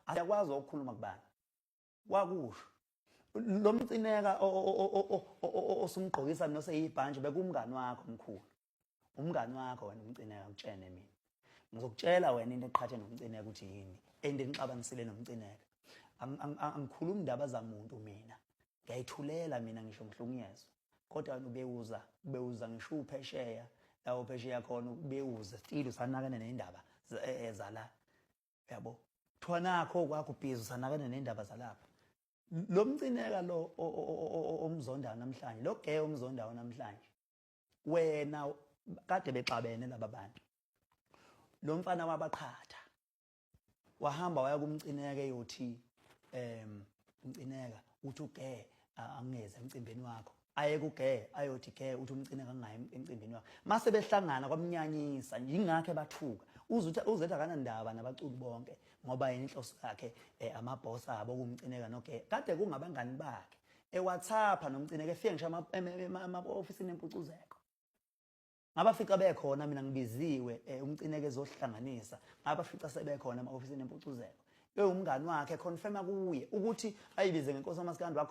Ayakwazi ukukhuluma kubani. Wakusho. Lo mcineka osumgqokisa noseyibhantshi bekumngani wakho mkhulu. Umngani wakho wena umcineka kutshene mina. Ngizokutshela wena into eqhathe nomcineka ukuthi yini into enixabanisile nomcineka. Angikhulumi indaba zamuntu mina. Ngiyayithulela mina ngisho ngihlukunyezwa. Kodwa wena ubewuza ubewuza ngisho uphesheya la uphesheya khona ubewuza still usanakene nendaba zala. Yabo. Kuthiwa nakho kwakho busy usanakene nendaba zalapha. Lo mcineka lo omzondayo namhlanje, lo gay omzondayo namhlanje. Wena kade bexabene laba bantu. Lo mfana wabaqhatha. Wahamba waya kumcineka eyothi mcineka uthi uge angeze emcimbini wakho. Aye kuge ayothi ge uthi umcineka angayi emcimbini wakho. Mase behlangana kwamnyanyisa yingakho bathuka. Uzuthi uzetha akanandaba nabaculi bonke ngoba yena inhloso yakhe amabhosa abo kumcineka noge. Kade kungabangani bakhe. EWhatsApp nomcineka efike ngisho ama-ofisini empucuzeko. Ngabafica bekhona mina ngibiziwe umcineka ezohlanganisa. Ngabafica sebekhona ema-ofisini empucuzeko. Bewumngani wakhe confirma kuye ukuthi ayibize ngenkosi amasikandi wa